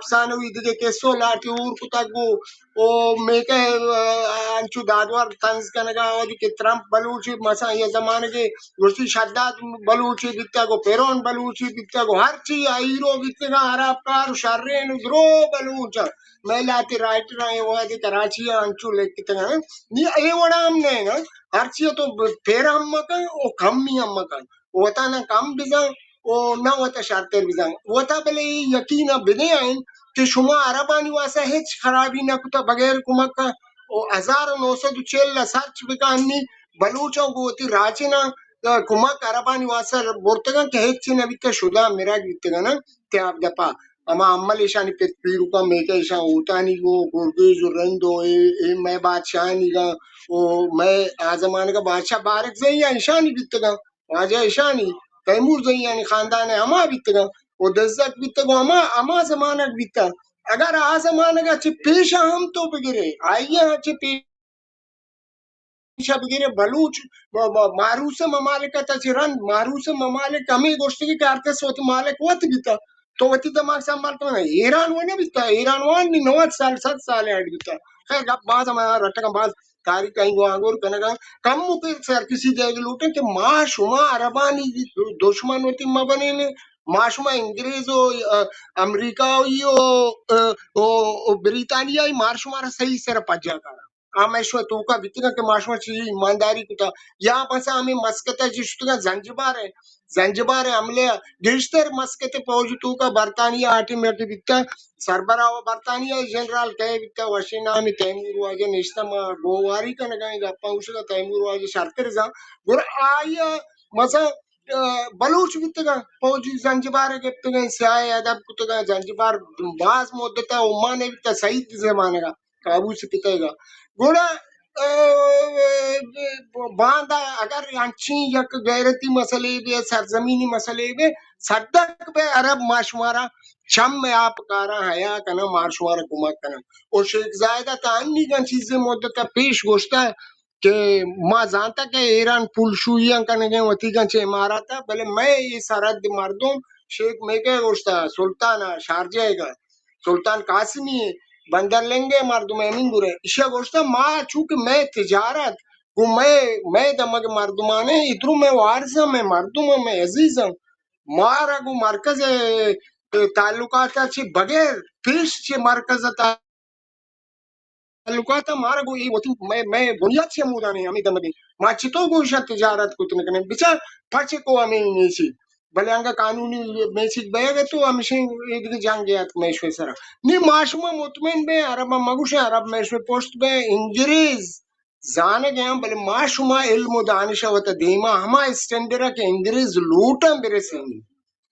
افسانوی دگہ قصو لہتے ہور کتگ و، و میکہ، آ، انچو دادوار طنز کنگا، وہدی کہ ترمپ بلوچ مثلاً یہ زمانگے گوشتی شداد بلوچے بیتگ و پیرون بلوچے بیتگ و ہرچی ہیرو بیتگاں، ہرابکار و شرین و درو بلوچ انت۔ مئے لہتے رائٹراں اے وہدے کراچی ء انچو لکتگ انت۔ نی اے وڑا ہم نہ انت۔ ہرچی ء تو ب-، پر ہم مکن و کمی ہم مکن۔ وتا نہ کم بزان و نہ وتا شرتر بزان۔ وتا بلے اے یقین ء بدے آئین کہ شما عربانی واسطہ ہچ خرابی نہ کتا بغیر کمک ء۔ و ہزار و نو سد و چل ء سرچ بکن نی بلوچاں گوں وتی راجناں کمک عربانی واسطہ برتگاں کہ ہچ نہ بیتا، شدان مرگ بیتگاں۔ تیاب دپا ہما عمل ایشانی پت پیرکاں میکہ ایشاں اوتانی گوں گرگیز و رند و اے، اے مئے بادشاہانی گاں و مئے آ زمانگا بادشاہ بارکزئی آں ایشانی بیتگاں، واجہ ایشانی، تیمور زئی آنی خاندان ہما بیتگاں و دزک بیتگ و ہما، ہما زمانگ بیتا۔ اگر آ زمانگا چہ پیشا ہم تو بگرے، آئیا چہ پیش پیشا بگیرے بلوچ م-، م-، معروس ممالک ء تا چہ رند، معروس ممالک ہمے گوشتگی کہ ہر کس وتی مالک وت بیتا، تو وتی دماغ سنبھال کن۔ ایران و نہ بیتا، ایران وان نی نود سال، صد سال ایڈ بیتا۔ خیر، گپ باز ہم رٹگاں، باز تاریخ ء گوں آگور کنگا۔ کم و کہ سرکشی دیگ لوٹیں کہ ما شما عربانی دشمن وتی مبنین، ما شما انگریز و، ا، امریکائی و، ا، و، و بریتانیائی مار شمارا صحیح سر پجا کارا۔ آ مئے شمئے توکا بیتگاں کہ ما شما چیزی ایمانداری کتا، یا بس ہمے مسکت ء چہ شتگاں زنجبار ء، زنجبار ء حملے ء گیشتر مسکت ء پوج توکا برطانیہ آٹی میٹی بیتا، سربراہ و برطانیہ ء جنرال کئے بیتا، وشیں نامی تیمور واجہ نشتہ، ما گوواری کنگا ایں، گپاں گوشگا تیمور واجہ شرتر زان، گڑا آئی ء مثلاً، ء، بلوچ بیتگاں، پوجی زنجبار ء گپتگاں، سیاہ ادب کتگاں، زنجبار باز مدت ء عمان ء بیتا، سعید زمانگا۔ کابوس پتئیگا۔ گڑا، ء، باندا اگر انچیں یک غیرتی مسئلے بے، سرزمینی مسئلے بے، صدق بے عرب ما شمارا چم آپ کاراں، حیا کناں، مار شمارا کمک کناں۔ و شیخ زاید ء تا انیگاں چیزے مدت ء پیش گوشتہ کہ ما زانتہ کہ ایران پولشوییاں کنگیں وتیگاں چہ امارات ء، بلے مئے اے سرحد مردم شیخ میکہ گوشتہ، سلطان ء شارجہ ء گا۔ سلطان قاسمی ء بندر لنگ ء مردم ء ہمینگور ء۔ ایشی ء گوشتہ، ما چونکہ مئے تجارت گوں مئے، مئے دمگ ء مردمان ء، اے درو مئے وارث ء، مئے مردم ء، مئے عزیز ء، مارا گوں مرکز ء تعلقات ء چہ بغیر پیش چہ مرکز ء تعلقات ء مارا گوں اے وتی مئے، مئے بنیاد چہ ہمودان ء ہمے دمگ ء۔ ما چتو گوں ایشاں تجارت کت نہ کنیں؟ بچار پرچے کو ہمے میسج؟ بلے انگا قانونی میسج بئیگ ء تو ہمشیں اے دگہ جنگے اتک مئے شمئے سرا۔ نی ما شما مطمئن بیں، عرباں مگوشیں، عرب مئے شمئے پشت بیں، انگریز زانگ ء آں، بلے ما شما علم و دانش ء وت ء دیما ہما اسٹینڈرڈ ء کہ انگریز لوٹاں برسینی،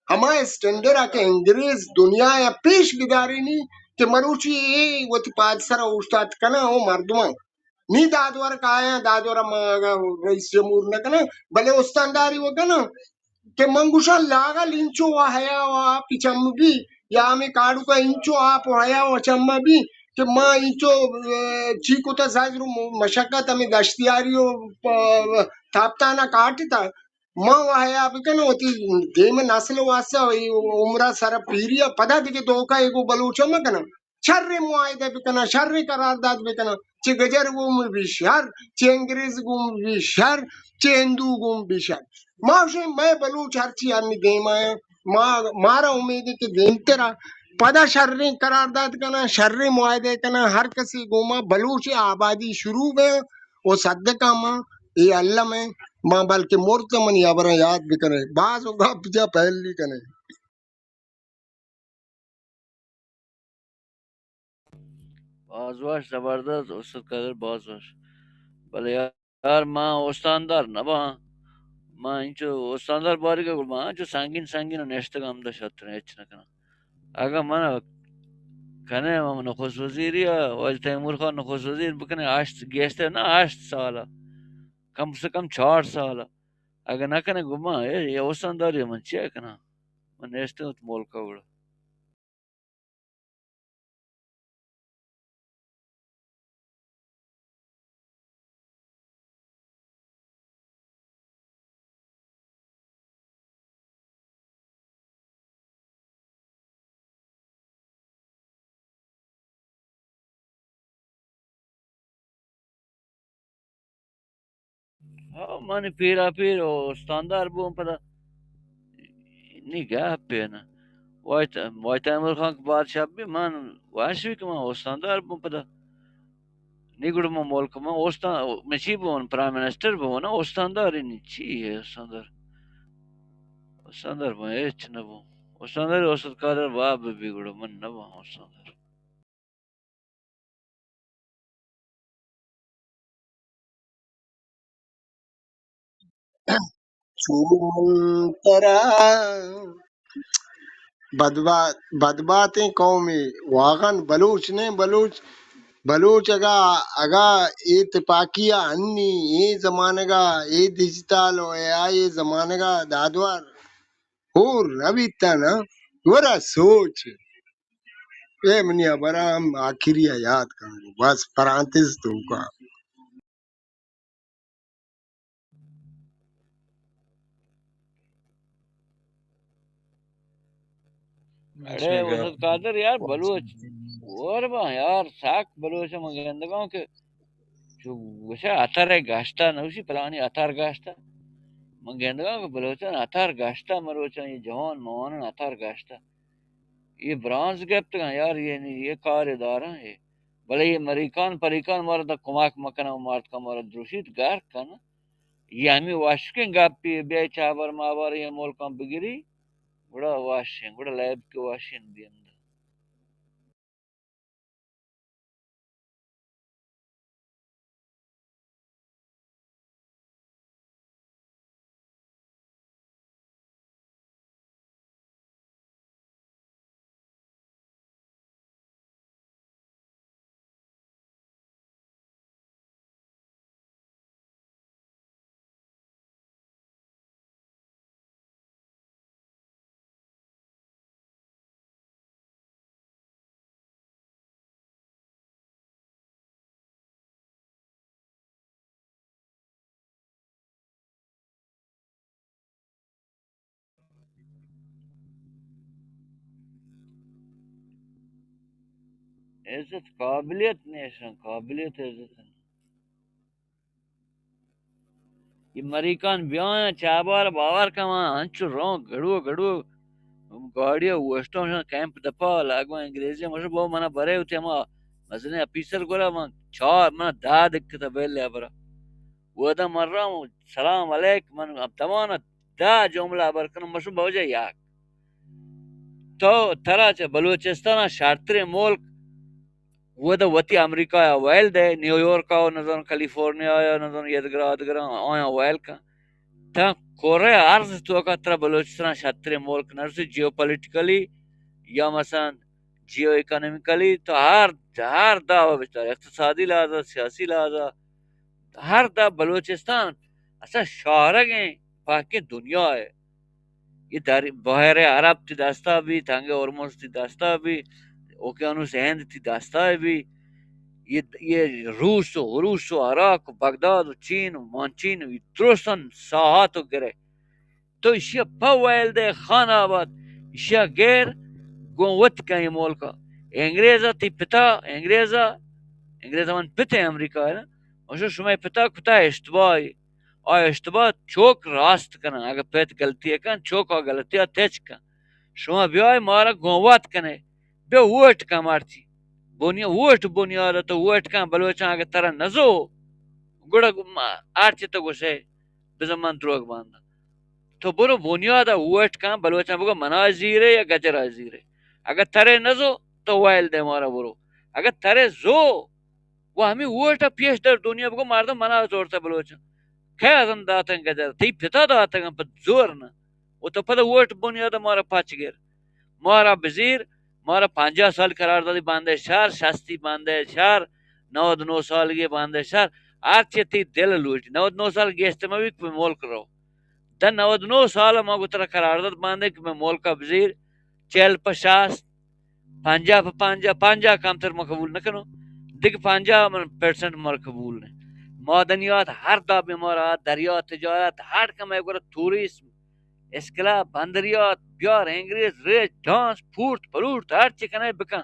ہما اسٹینڈرڈ ء کہ انگریز دنیا ء پیش بدارینی کہ مروچی اے وتی پادسر ء اوشتات کناں او مردماں۔ نی دادور کایاں، دادور ء ما اگاں رئیس جمہور نہ کناں، بلے استانداری و کناں، کہ من گوشاں لاگل انچو و حیا و آپی چم بی، یا ہمے کاڑوکا انچو آپ و حیا و چم بی کہ ما انچو، ء، چی کتا، زجر و مشقت ہمے دشتیاری و، ء، تاپتانا کاٹتا۔ ما و حیا بکناں وتی دیم نسل واسطہ، اے عمرا سر پیری ء پدا دگہ دوکا ایگو بلوچا مکناں۔ شریں معاہدہ بکناں، شریں قرارداد بکناں، چہ گجر گوں بی شر، چہ انگریز گوں بی شر، چہ ہندو گوں بی شر۔ ما گوشیں مئے بلوچ ہرچی ہنی دیما ایں، ما، مارا امید ایں کہ دیمترا پدا شریں قرارداد کناں، شریں معاہدہ کناں، ہر کسی گوما بلوچ آبادی شروع بیں و صدقاں ما اے الم ایں، ما بلکہ مرت منی ہبراں یاد بکنے، باز و گپ جا پہلی کنے۔ باز وش، زبردست، استاد قادر، باز وش۔ بلے یار، من استاندار نہ باں، من انچو استاندار باریگا گڑا من انچو سنگین سنگین نشتگ ہمدا شتریں، ہچ نہ کناں۔ اگاں من کنے، من نخست وزیری ء، واجہ تیمور خان نخست وزیر بکنے، ہشت، گیشتر نہ، ہشت سال ء، کم سے کم چار سال ء، اگاں نہ کنے گڑا من، اے، اے استانداری ء من چیا کناں؟ من نشتگ ات ملک ء گڑا۔ ہو، من پیرا پیر و استاندار بوم پدا۔ نی گپے نہ۔ واجہ، واجہ تیمور خان کہ بادشاہ بی، من وش بی کہ من استاندار بوم پدا۔ نی گڑا من ملک من استان، من چی بون، پرائم منسٹر بون، استاندار نی چی ہے استاندار؟ استاندار بون ہچ نہ بون۔ استاندار استاد قادر باب بی گڑا من نہ بون استاندار۔ چو من ترا بدبا-، بدباتیں قومے، واغن بلوچ نیں، بلوچ، بلوچ اگا، اگا اے تپاکی ء انی، اے زمانگ ء، اے ڈیجیٹل و اے آئی زمانگ ء دادوار ہور نہ بیتاں نا، گڑا سوچ۔ اے منی ہبراں ہم آخری ء یات کنگ، بس پرانتز توکا۔ اڑے استاد قادر یار، بلوچ ور باں یار، سک بلوچ من گندگاں کہ چو گوشہ اتر گشتہ، نوشی پلانی اتر گشتہ۔ من گندگاں کہ بلوچان اتر گشتہ، مروچان یہ جوان موانن اتر گشتہ۔ یہ برانز گپتگاں یار، یہ نی، یہ کار داراں یہ۔ بلے یہ مریکان پریکان مارا دا کمک مکنن و مارت کا مارا دروشیت گرک کن۔ یہ ہمیں وشکیں گپی، بیائے چابر مابر یہ ملکان بگری، گڑا وشیں، گڑا لیب کے وشیں دیم دا۔ عزت قابلیت نیشن، قابلیت عزت۔ یہ مریکان بیاں چابار باور کن، انچو رون گڑو گڑو گاڑی اوشتوں شان کیمپ دپا لگو انگریزی مشو بو منا برے ہوتے ہما مزنے اپیسر گورا من چار منا دا دکتا بیل ابرا ودا مرام سلام علیک من اب تمانا دا جملہ بر کنم مشو بوجہ یک۔ تو ترا چہ بلوچستان ء شرتریں ملک ودا وتی امریکہ ء ویل دے، نیویارک ء نزان کالیفورنیا ء نزان یدگرا آدگرا آیاں ویل کن۔ تاں کرے ارض توکا ترا بلوچستان ء شرتریں ملک نرسی جیو پولیٹیکلی یا مثلاً جیو اکانومیکلی تو ہر، ہر دعوی بچار اقتصادی لحاظ ء سیاسی لحاظ ء ہر دا بلوچستان اصلاً شارگیں پاکیں دنیا ء۔ یہ در بحیر عرب تی دستا بی، تنگ ہرمز تی دستا بی، اوقیانوس ہند تی دستا بی۔ یہ، یہ روس و عروس و عراق و بغداد و چین و مانچین و یہ درستاً ساحات و گرے۔ تو ایشی ء پہ ویل دے خان آباد، ایشی ء گیر گوں وت کئیں ملک ء۔ انگریز ء تی پتا، انگریز ء، انگریز ء من پت ء امریکہ ء، من شو شمئے پتا کتا اشتباہ، آ اشتباہ چوک راست کنن، اگہ پت غلطی ء کن، چوک آ غلطی ء تچ کن۔ شما بیائے مارا گوں وت کنے، بیا ووٹ کن مرچی۔ بنیا-، ووٹ بنیاد ء تو ووٹ کن بلوچاں اگہ ترا نزو، گڑا ما-، ہرچی تو گوشے، بزاں من دروگ بانداں۔ تو برو بنیاد ء ووٹ کن، بلوچاں بگو منا زیرے یا گجرا زیرے۔ اگہ ترے نزو تو ویل دے مارا برو۔ اگہ ترے زو و ہمیں ووٹ ء پیش در دنیا بگو مردم منا زورتا بلوچاں۔ کئے ازم داتن گجر؟ تئی پتا داتگن پہ زور نہ۔ و تو پدا ووٹ بنیاد ء مارا پچ گر۔ مارا بزیر، مارا پنجاہ سال قراردادی باندے شہر، شستی باندے شہر، نود نو سالگی باندے شہر، ہرچی تئی دل لوٹی۔ نود نو سال گیشتر مہ بیت کہ ملک رو۔ داں نود نو سال ما گوں ترا قرارداد باندے کہ مئے ملک ء بزیر، چل پہ شست، پنجاہ پہ پنجاہ، پنجاہ کمتر ما قبول نہ کنوں۔ دگہ پنجاہ من پرسنٹ مارا قبول نہ۔ معدنیات ہر دابیں مارا، دریا تجارت، ہر کمے گورا توریسم، اسکلا بندریات بیار، انگریز ریچ، ڈانس، پورت، پلورت، ہر چی کنے بکن۔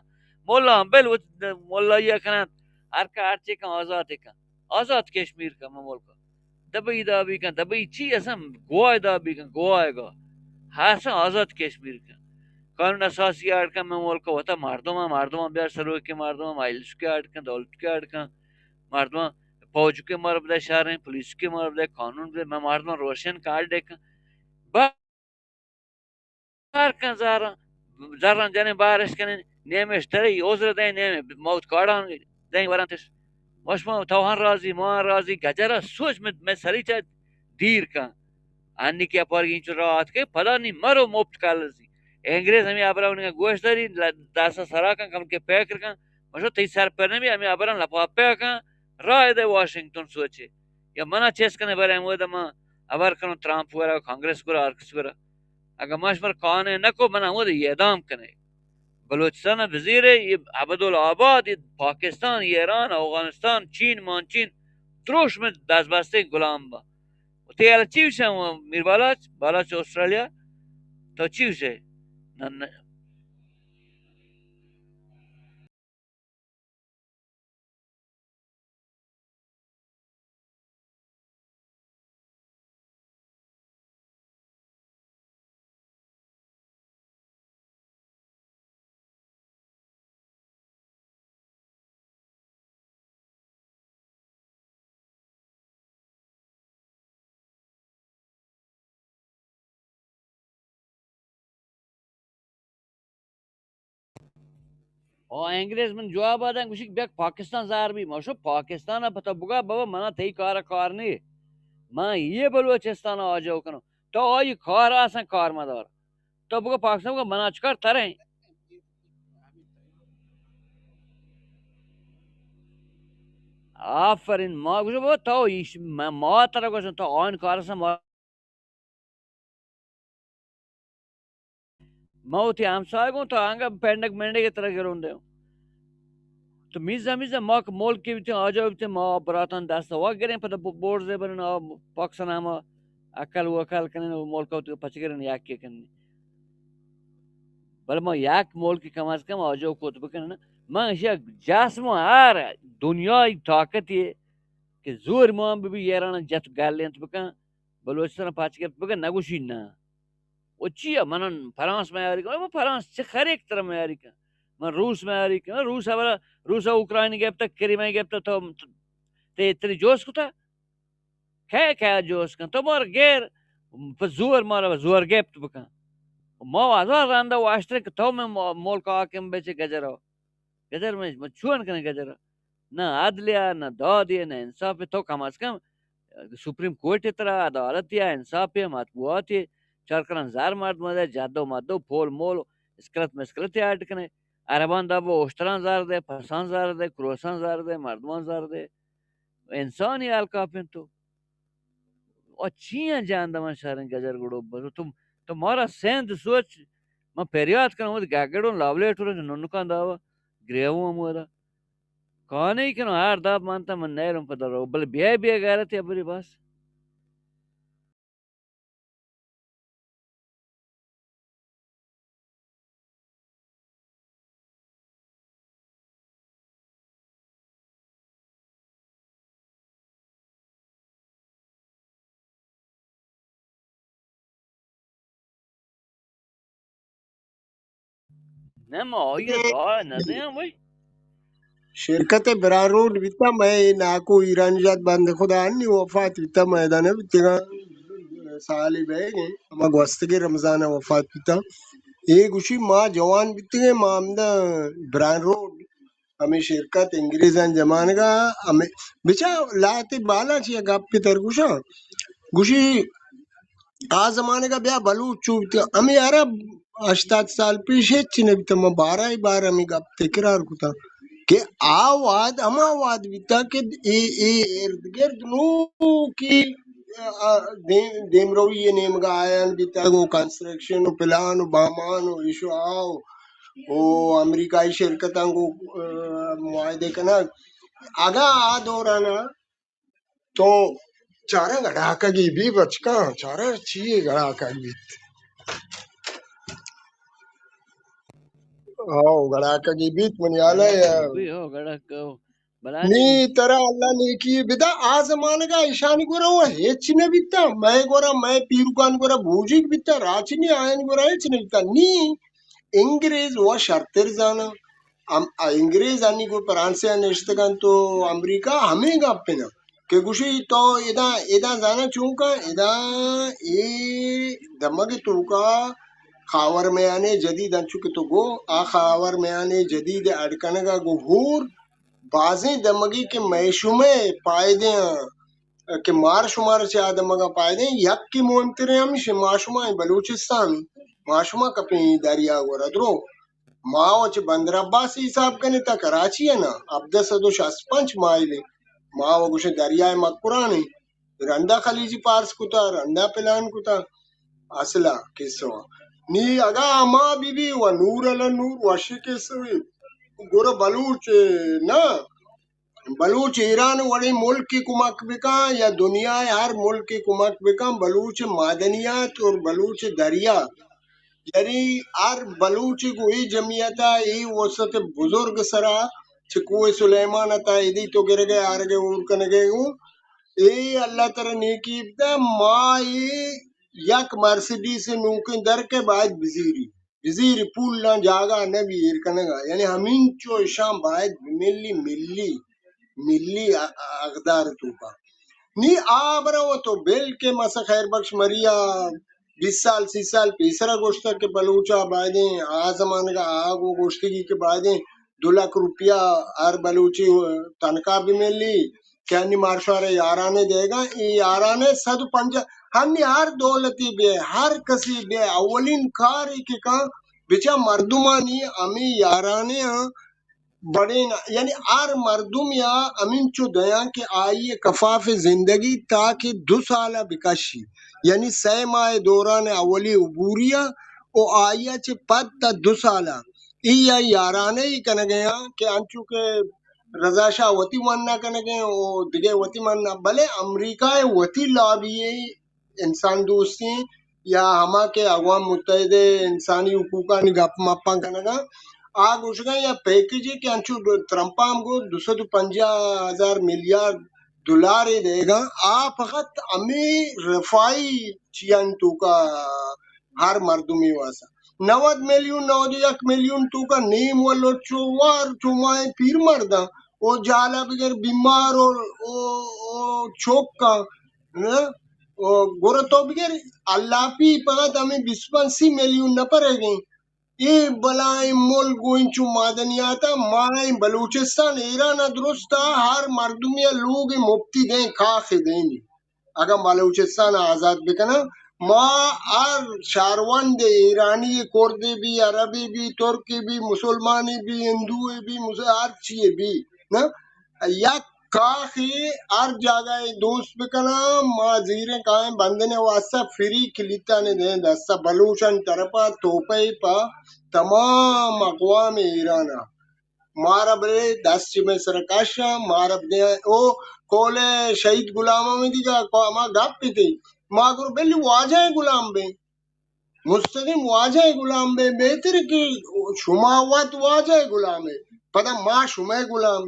مولا ہم بل وت مولائی کنن، ہر کا ہر چی کن آزاد کن۔ آزاد کشمیر کن مئے ملک۔ دبئی دابی کن، دبئی چی اصلاً گواہ دابی کن، گواہ گا۔ ہاساں آزاد کشمیر کن۔ قانون اساسی اڈ کن، مئے ملک وتا مردم، مردم بیار، سروکی مردم، مجلس کے اڈ کن، دولت کے اڈ کن، مردم فوج کے مار بدے، شہر پولیس کے مار بدے، قانون بدے، مئے مردم روشن کارڈ کن۔ بار کن زراں، زراں جنیں بارش کنیں، نیمش ترے عذر دیں، نیمے موت کاڑاں دیں ورنتش۔ مشما تو ہن راضی، ما ہن راضی، گجرا سوچ میں، میں سری چا دیر کن۔ انی کہ اپارگی انچو راہ آتکے، پدا نی مرو مفت کالزی۔ انگریز ہمیں ابرا انگا گوش داری، ل-، داسا سرا کن، کم کے فکر کن۔ مشو تئی سر پر نبی، ہمیں ابرا لپا پہ کن، راہ دے واشنگٹن سوچے۔ یا منا چیس کنے برے ہمود ما ابر کنو ترامپ ورا، کانگریس گورا، ہر کس گورا۔ اگہ ما شمر قانع نکو، منا ہمود اعدام کنے۔ بلوچستان بزیرے، یہ عبدالآباد، یہ پاکستان، یہ ایران، اوغانستان، چین، مانچین، دروش میں دست بستے غلام با۔ و تی حالا چی وشے میر بالاچ، بالاچ آسٹرالیا، تو چی وشے؟ نہ، نہ۔ آ انگریز من جواب آدن، گوشی کہ بیاک پاکستان زہر بی۔ ما شو پاکستان پتا بگا بابا، منا تئی کار کار نی، من یہ بلوچستان آجو کنو۔ تو آئی کار آسن کار مدار۔ تو بگو پاکستان بگو منا چکار تریں۔ آفرین، ما گوشو بابا تو ایش، ما، ما ترا گوشن تو آن کار سن ما، ما وتی ہمسایگوں تو آنگا پینڈک مینڈک ترا گرون دے۔ تو میزا میزا ما کہ ملکی بیتیں، آجو بیتیں، ما براتان دست وگریں، پدا ب-، بورزے برن، آ پاکستان ہما عقل و عقل کنن و ملک وتی پچ گرن، یکی کنن۔ بلے ما یک ملکی کم از کم آجو کت بکنن۔ من اشیا جاسم ہر دنیای طاقتی کہ زور مان ببی، ایران جت گلینت بکن، بلوچستان پچ گپت بکن، نگوشی نہ۔ و چیا؟ من فرانس میاری کن، من فرانس چه خریک تر میاری کن؟ من روس میاری کن، روس ابرا، روس اوکراین گپتا، کریمه گپتا، تو تے تری جوس کتا؟ کئے کئے جوس کن؟ تو مار گیر، پہ زور مارا زور گپت بکن۔ ما ہزار رندا واشتر کہ تو میں مو-، ملک حاکم بچے گجرو۔ گجر میں، میں چون کنے گجر؟ نہ عدلیہ، نہ دادی، نہ انصاف۔ تو کم از کم سپریم کورٹ ترا عدالت یا انصاف یا مطبوعات چار کرن زر مرد مدے، جد و مدو، پول مول، اسکلت مسکلت ایڈ کنے۔ عربان دابو اشتران زر دے، پسان زر دے، کروسان زر دے، مردمان زر دے۔ انسانی حال کاپیں تو۔ او چیاں جان دمان شہریں گجر گڑو بس۔ تو، تو مارا سند سوچ، من پریات کنم، وت گگڑوں لاولیٹور ننکان داوا، گریووں ہمودا۔ کانے کنو ہر داب مانتا من نیرم پہ درو، بل بیائے بے غیرت یا بری بس۔ نہ، ما آئی ء راہ نہ دیاں بھائی۔ شرکت ء براہ روڈ بیتا، مئے اے ناکو ایران جات بند خدا انی وفات بیتا، میدان ء بیتگاں، سالے بئیگ ء، ہما گوستگیں رمضان ء وفات بیتا۔ اے گوشی ما جوان بیتگیں، ما ہمدا براہ روڈ ہمے شرکت انگریزاں زمانگا ہمے بچا لہتے بالاچ یا گپے تر گوشاں۔ گوشی آ زمانگا بیا بلوچ چو بیتگ، ہمے عرب ہشتاد سال پیش ہچ نہ بیتگ۔ من بارہ بار ہمے گپ تکرار کتگ کہ آ وہد ہما وہد بیتگ کہ اے، اے ارد گرد نوکی، آ، دیم، دیمروی ء نیمگا آیان بیتگ و کنسٹرکشن و پلان و بامان و ایش و آ و و امریکائی شرکتاں گوں، آ، معاہدے کنگ۔ اگاں آ دورانا تو چارا گڑاکگی بی بچکاں، چارا چی گڑاکگ بیت؟ او گڑاکگی بیت منی حالا یا بی ہو گڑاک ہو۔ بلانی نی ترا اللہ نیکی بدا، آ زمانگا ایشانی گورا و ہچ نہ بیتا، مئے گورا، مئے پیرکان گورا بوجیگ بیتا، راچی نی آیانی گورا ہچ نہ بیتا۔ نی انگریز و شرتر زانا۔ ام-، انگریز آنی گو فرانسے نشتگان تو امریکہ ہمیں گپ نا کہ گوشی تو ادا، ادا زانا چونکا، ادا اے دمگ توکا خاور میانے جدید انچو کہ تو گو، آ خاور میانے جدید اڈ کنگا گو ہور بازیں دمگے کہ مئے شمئے پائدے آں، کہ مار شمار چہ آ دمگا پائدے آں، یکے مہمتریں ہمیش ما شما ایں بلوچستان، ما شما کپیں دریا گورا درو۔ ما و چہ بندر عباس حساب کنے تا کراچی ء نا، ہبدہ سد و شست پنچ مائل ایں۔ ما و گوشے دریائے مکران ایں۔ رندا خلیج فارس کتا، رندا پلان کتا۔ اصلا قصہ وا۔ نی اگا ہما بی بی و نور علی نور وشی قصہ وی۔ گورا بلوچ نا، بلوچ ایران وڑیں ملک کمک بکاں یا دنیا ہر ملک کمک بکاں، بلوچ معدنیات اور بلوچ دریا، یعنی ہر بلوچ گوں اے جمعیت ء اے وسعت بزرگ سرا چہ کوہ سلیمان ء تا ادی تو گرگ ء آرگ ء ہور کنگ ء گوں اے اللہ ترا نیکی بدا۔ ما اے یک مرسیڈیز نوکیں در کہ باید بزیری، بزیری پولاں جاگہ نہ بی ایر کنگا، یعنی ہمینچو اشاں باید ملی، ملی، ملی ا-، اقدار توکا۔ نی آ برا و تو بل کہ مسا خیر بخش مریا بیست سال، سی سال پیسرا گوشتگ کہ بلوچا بایدیں، آ زمانگا آ گو گوشتگی کہ بایدیں دو لکھ روپیہ ہر بلوچی تنخواہ بملی کہ انی مارشوار یارانے دیگا، ای یارانے صد و پنجاہ، ہنی ہر دولتی بے، ہر کسی بے، اولین کاری کہ کان بچا مردمانی ہمی یارانے ہاں بڑین، یعنی ہر مردم یا ہمینچو دیاں کہ آئی کفاف زندگی تاکہ دو سالہ بکشی، یعنی سہ ماہ دوران اولی عبوری ء و آئی ء چہ پد تا دو سالہ ای ء یارانہ ای کنگ ء آں کہ انچو کہ رضا شاہ وتی منع کنگ ء و دگہ وتی منع، بلے امریکہ ء وتی لابی انسان دوستی یا ہما کہ اقوام متحدہ انسانی حقوقانی گپ مپاں کنگا، آ گوشگا یا پیکیجے کہ انچو ٹرمپ ہم گو دو سد و پنجاہ ہزار میلیارڈ دلار دیگا، آ فقط ہمیں رفائی چیان توکا ہر مردمی واسا۔ نود میلیون، نود و یک میلیون توکا نیم و لچو وار چو مائیں پیر مرداں، او جالا بگر بیمار و، او، او چوکاں، نہ؟ او گورا تو بگر الاپی فقط ہمیں بیست پنچ سی میلیون نفر ہے گئیں۔ اے بلائیں ملک گوں انچو معدنیات ء ماہیں بلوچستان ایران ء درست ء ہر مردمی ء لوگ مپتی دیں کاخ دینی۔ اگاں بلوچستان آزاد بکناں، ما ہر شہروند ایرانی، کردے بی، عربے بی، ترکے بی، مسلمانے بی، ہندوے بی، مس-، ہر چیے بی، نہ؟ یک کاخے ہر جاگہ دوست بکناں، ما زیریں کائیں بندنے واسطہ فری کلیتانے دیں دستا بلوچانی طرفا توپے پہ تمام اقوام ایرانا۔ مارا بلے دست چہ مئے سر ء کش ء، مارا بدے ء۔ او کول ء شہید غلام احمدی کا کو ہما گپ بیتے، ما گوں بلی واجہ ء غلام بیں، مستقیم واجہ ء غلام بیں، بہتر کہ شما وت واجہ ء غلام ء، پدا ما شمئے غلام۔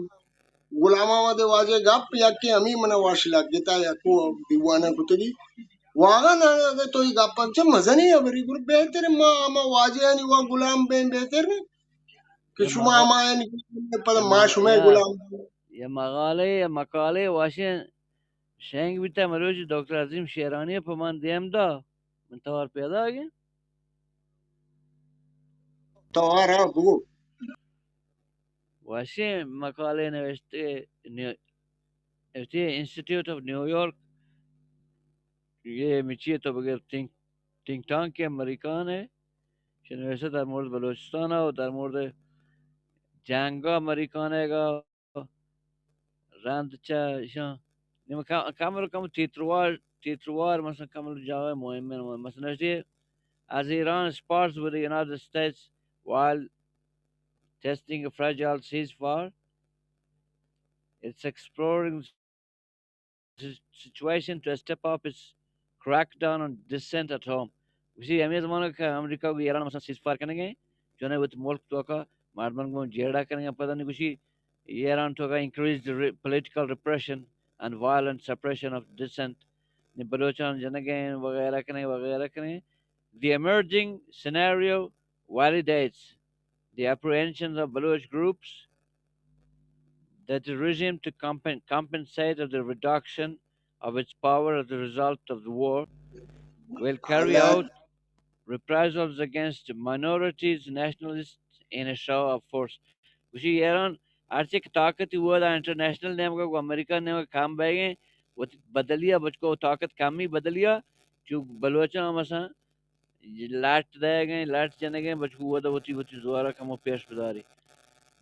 غلام احمد واجہ ء گپ یکے ہمیں من ء وش لگتا، یکو دیوانہ کتگی۔ واغان اگہ تو ای گپ چہ مزنی ہبری گڑا بہتر ما ہما واجہ آنی وا غلام بیں، بہتر نہ؟ کہ اے شما مغا-، ہمایانی پدا اے ما مغ-، شمئے اے، غلام۔ اے مغالے، اے مقالے واشیں شنگ بیتا مروچی ڈاکٹر عظیم شیرانی پہ من دیم دا، من توار پیدا گیں۔ توار ہاں بگو۔ واشیں مقالے نوشتے نیو-، نوشتے انسٹیٹیوٹ آف نیویارک، یہ مچی تو بغیر تھنک، تھنک ٹانک کے امریکان ہے، چہ نوشتہ در مورد بلوچستان ء و در مورد جنگ ء امریکان ء گا رند چہ ایشاں نیم کم، کم رو کم تیتروار، تیتروار مثلاً کم رو جاگہ مهم ہے۔ مثلاً نوشتے، as Iran spars with the United States while testing a fragile ceasefire, it's exploring si-, situation to step up its crackdown on dissent at home. گوشی ہمیں زمانہ کہ امریکہ گو ایران مثلاً سیز فائر کنگے، چونے وت ملک توکا مردمان گوں جیڑا کنگے، پتہ نہیں گوشی ایران توکا increased re- political repression and violent suppression of dissent. نی بلوچان جنگیں وغیرہ کنیں، وغیرہ کنیں. The emerging scenario validates the apprehensions of Baloch groups that the regime to compen- compensate of the reduction of its power as a result of the war will carry out reprisals against minorities, nationalists in a show of force. گوشی ایران ہرچی کہ طاقتی ودا انٹرنیشنل نیمگا کو امریکہ نیمگا کم بیگیں، وتی بدلیا بچکو طاقت کمی بدلیا، چو بلوچاں مثلا لٹ دئیگیں، لٹ جنگیں، بچکو ودا وتی، وتی زوارا کمو پیش بداری.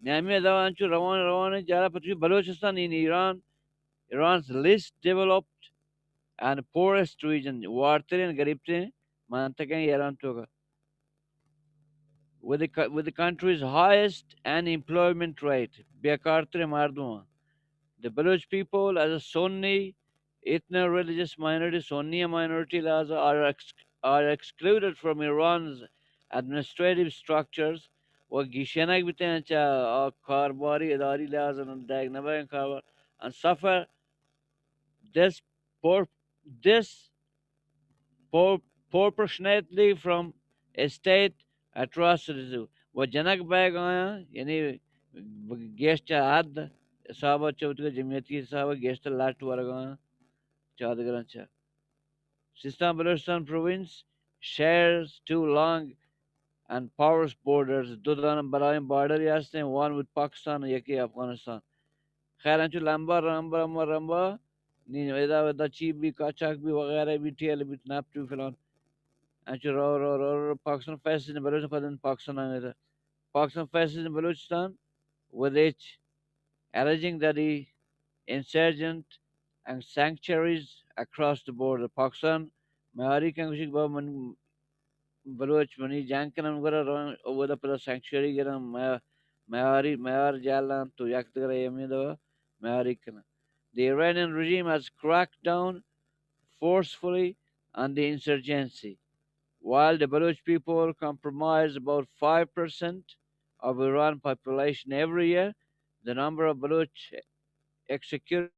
نیامی دا انچو روان، روان جارا پتوی Balochistan in Iran, Iran's least developed and poorest region, وارترین غریبترین منطقہ ایران توکا. With the, co- with the country's highest unemployment rate, بیکارترین مردم. The Baloch people as a Sunni ethno-religious minority, Sunni minority لہذا, are, ex- are excluded from Iran's administrative structures, و گیشینگ بیتیں چہ آ کارباری اداری لہذا دئیگ نبیں کاربار, and suffer this poor, this poor, proportionately from state atrocities, و جنگ بیگ آیاں، یعنی گیشتر حد حساب چوتگا جمعیتی حساب گیشتر لٹ ورگ آیاں چادگران چہ. Sistan Balochistan province shares two long and porous borders, دو دانہ بلاہیں بارڈر ہستیں، one with Pakistan، یکی افغانستان. خیر انچو لمبا رمبا رمبا رمبا، نی ادا ادا چی بی، قاچاق بی، وغیرہ بی، ٹیل بی، نپٹ بی، فلان. انچو رو رو رو رو پاکستان فیصلہ بلوچستان پدن پاکستان آنگتا. Pakistan faces in Balochistan with each, alleging that the insurgent and sanctuaries across the border. Pakistan میاری کن گوشی کہ بابا من بلوچ منی جنگ کنن گورا روان اودا پدا سینکچوری گرن میا- میاری میار جالان تو یک دگرا یمی دو میاری کنن. The Iranian regime has cracked down forcefully on the insurgency. While the Baloch people comprise about five percent of Iran population every year, the number of Baloch executed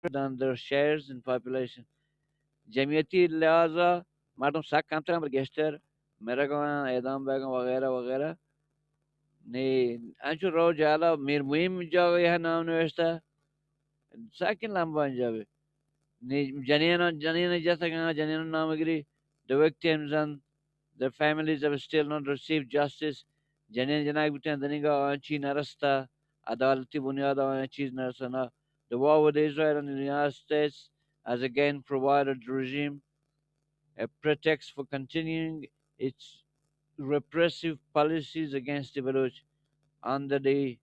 than their shares in population. جمعیتی لحاظا مردم سک کمتر ہم گیشتر مرگاں، اعدام بیگاں وغیرہ وغیرہ. نی انچو رو جالا میر مہم جاگہ یہ نام نوشتہ، ساکن لمبا انجا بی. نی جنین، جنین جتگاں، جنین نام گری. The victims and their families have still not received justice. جنین جناک بیتن دنیگا آنچی نرستا، عدالتی بنیاد آن چیز نرسنا. The war with Israel and the United States has again provided the regime a pretext for continuing its repressive policies against the Baloch under the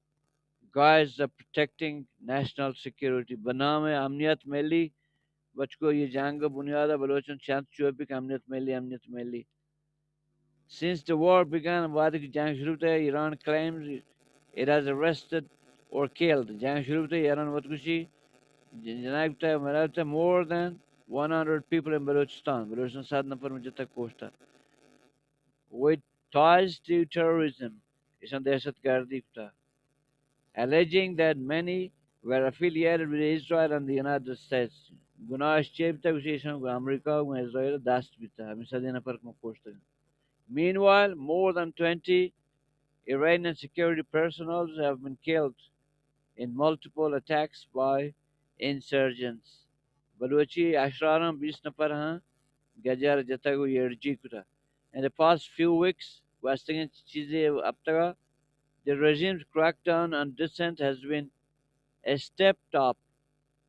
guise of protecting national security. بنام امنیت ملی، بچکو یہ جنگ بنیاد بلوچن چند چوپی کہ امنیت ملی، امنیت ملی. Since the war began, وہدے کہ جنگ شروع بوتہ، Iran claims it has arrested or killed. جنگ شروع بوتہ، ایران وت کشی، ج- جنگ بوتہ، مرا بوتہ more than one hundred people in Balochistan. Balochistan صد نفر مجھے تک کوشتا. With ties to terrorism. ایشان دہشت گردی کتا. Alleging that many were affiliated with Israel and the United States. گناہش چے بیتا؟ گوشی ایشان گو امریکہ و اسرائیل دست بیتا. ہمیں صدی نفر کو کشتگ. Meanwhile, more than twenty Iranian security personnel have been killed in multiple attacks by insurgents. Balochi اشراراں بیست نفر ہاں گجر جتگ و ایرجی کتا. In the past few weeks, گوستگیں چیزے ہفتگا, the regime's crackdown on dissent has been stepped up.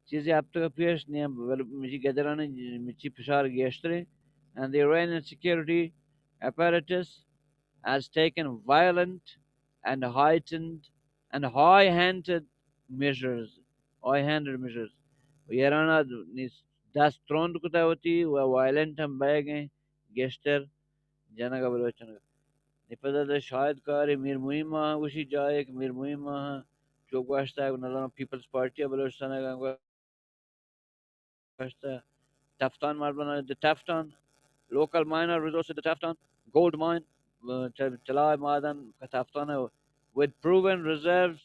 چیزے ہفتگا پیش نیم بل مچی گجرانی مچی فشار گیشتریں. And the Iranian security apparatus has taken violent and heightened and high-handed measures. High-handed measures. و ایران ء نی دست ترند کتہ وتی و وائلنٹ ہم بئیگ ء گیشتر جنگ ء بلوچن. نی پدا دہ شاہد کاری میر مہیم آہاں گوشی جائے کہ میر مہیم آہاں چو گوشتہ نظام پیپلز پارٹی ء بلوچستان ء گوشتہ تفتان مردمان، the Taftan, local miner resources, the Taftan gold mine اه، چہ طلا معدن کتافتانہ، with proven reserves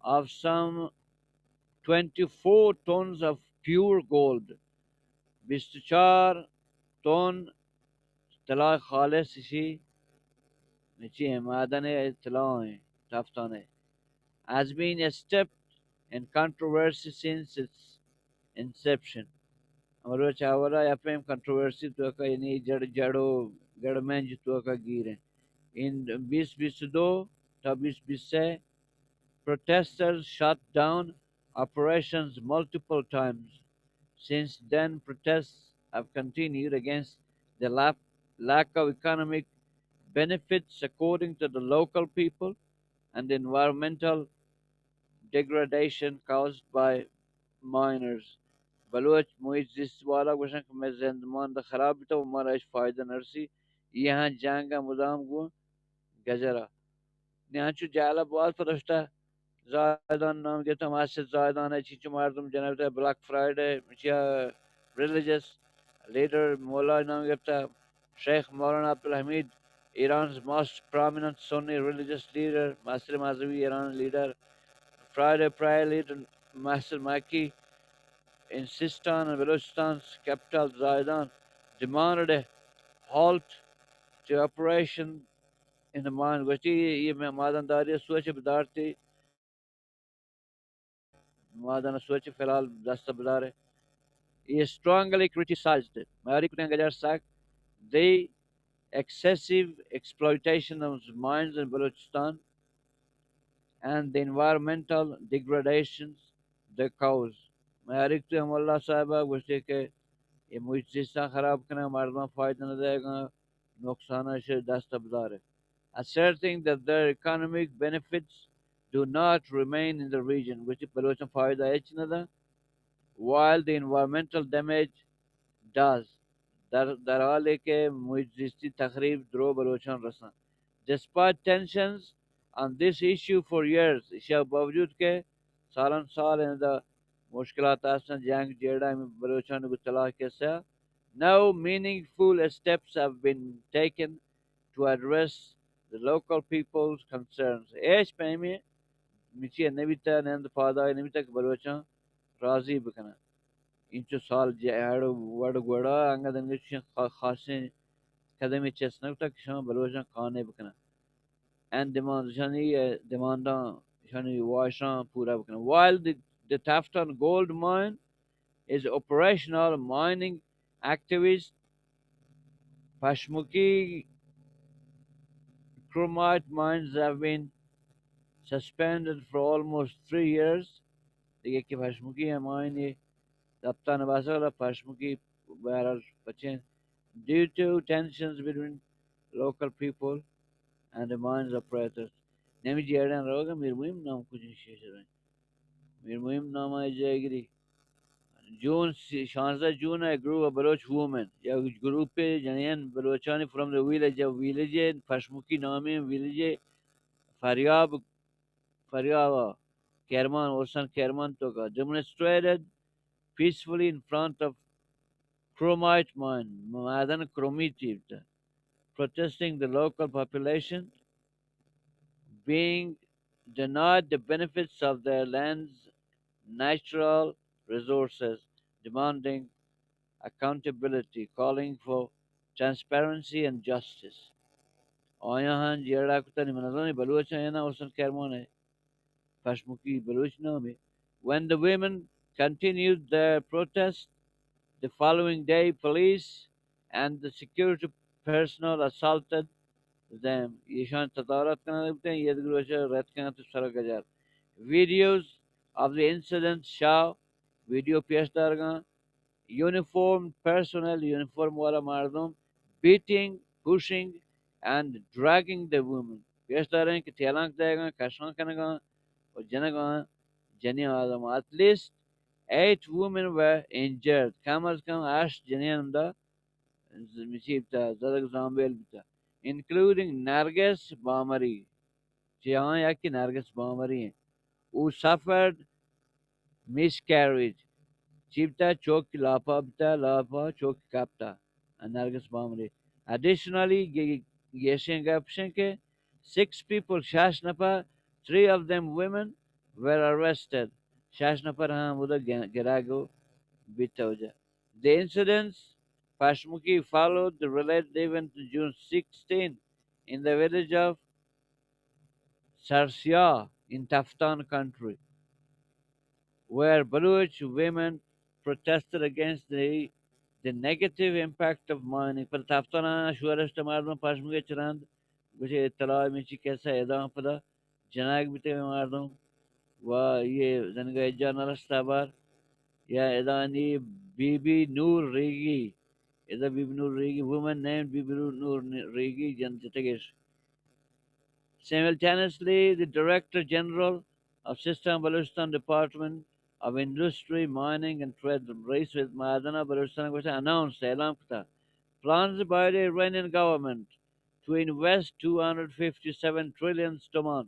of some twenty-four tons of pure gold. بیست و چار تن طلا خالص، اشی چی ایں؟ معدن طلا ایں، تافتان ایں. Has been a step in controversy since its inception. ہمے روچ اولا یا پیم کنٹروورسی توکا، یعنی جڑ، جڑو گڑمنج توکا گیریں. ان بیست بیست و دو تا بیست بیست و سہ، protesters shut down operations multiple times. Since then, protests have continued against the la-, lack of economic benefits, according to the local people, and the environmental degradation caused by miners. Baloch محیط زیست والا گوشن کہ مئے زندمان خراب بیتا و مارا ہچ فائدہ نرسی. یہاں جنگ مدام گوں گجرا. نی انچو جہلا باز پرشتہ زاہدان نام گپتہ، مسجد زاہدان ء چینچو مردم جنگ بوتہ، بلیک فرائیڈے، چیا ریلیجس لیڈر مولا نام گپتہ، شیخ مولانا Abdul Hamid, Iran's most prominent Sunni religious leader, مستر مذہبی Iran leader. Friday prayer leader Mahsa Maki in Sistan and Balochistan capital Zahedan demanded a halt to operation in the mine. گوشتی یہ معدن داری سوچ بدارتی، معدن سوچ فی الحال دست بدارے. He strongly criticized, ماری کتن گجر سک, the excessive exploitation of mines in Balochistan and the environmental degradations they cause. ماری کتن ہم اللہ صاحبہ گوشتے کہ یہ محیط زیستان خراب کنن، مردمان فائدہ نہ دے گا، نقصان اشی دست بدارے. Asserting that their economic benefits do not remain in the region, گوشتی بلوچاں فائدہ ہچ نہ دا، while the environmental damage does, در، در حالی کہ محیط زیستی تخریب درو بلوچاں رساں. Despite tensions on this issue for years, اشیا باوجود کہ سالان سال اندا مشکلات ہستن، جنگ جیڑہ ہمیں بلوچان گو طلاق کسا، no meaningful steps have been taken to address the local people's concerns. ایش پیمی مچی نبیتا، نند پادای نبیتا کہ بلوچان راضی بکنن. انچو سال جہڑ وڑ گوڑا انگا دنگا چین خا-، خاصیں قدمی چست نکتا کہ شما بلوچان قانع بکنن. And demand، شانی، اے، ڈیمانڈاں، شانی واہشاں پورا بکنن. While the, the Taftan gold mine is operational, mining activists Pashmuki chromite mines have been suspended for almost three years. دیگه کہ پشمکی ہمائنی دپتان باسا پشمکی بہرحال پچین due to tensions between local people and the mines operators. نمی جیڑن روگا میر مہم نام کجن شیش رہے. میر مہم نام آئی جائے گری. جون سی، شانزدہ جون ء گروپ آف بلوچ وومن، یا گروپ جنین بلوچانی from the village of village، پشمکی نامیں ویلیج فریاب، فریاب کرمان، اوسن کرمان توکا demonstrated peacefully in front of chromite mine، معدن کرومیت بیتا، protesting the local population being denied the benefits of their land's natural resources, demanding accountability, calling for transparency and justice. آیاں ہن جیڑا کتنی، من نزانی بلوچ ہیں نا، حسن کرمان ہے، پشمکی بلوچ نام ہے. When the women continued their protest the following day, police and the security personnel assaulted them. ایشان تظاہرات کنگ بوتیں، یہ دگہ روچ رد کنگ تو سر گجر. Videos of the incident show، video پیش دارگاں، uniformed personnel، یونیفارم والا مردم، beating, pushing and dragging the women. پیش داریں کہ تیلانک دئیگاں، کشان کنگاں و جنگاں جنین آدم. At least eight women were injured. کم از کم ہشت جنین ہمدا ز-، چی بتا، زدگ زامبیل بتا. Including Nargis Bamari. چہ آہاں یکے نرگس بامری انت، who suffered miscarriage. چی بتا؟ چوک لاپا بتا، لاپا چوک کپتا. نرگس بامری. Additionally, gi-, گیشیں گپ شیں کہ six people, شش نفر, three of them women, were arrested. شش نفر ہم ہمودا گ-، گراگ و بیتہ وجہ. The incidents, پشمکی, followed the related event June sixteen in the village of Sarsia in Taftan country, where Baloch women protested against the, the negative impact of mining. پر تفتان شورش مردم پشمگے چرند گوشے اطلاع میں چی کیسا اعدام پدا جنگ بیتے مردم و یہ زنگا اجا نرستا بار یا ادا نی بی بی نور ریگی، ادا بی بی نور ریگی، woman named بی بی نور ریگی جن جتگش. Simultaneously, the Director General of System Balochistan Department of Industry, Mining and Trade, رئیس معدن بلوچستان گوشت، announced، اعلان کتا، plans by the Iranian government to invest two hundred fifty-seven trillion toman.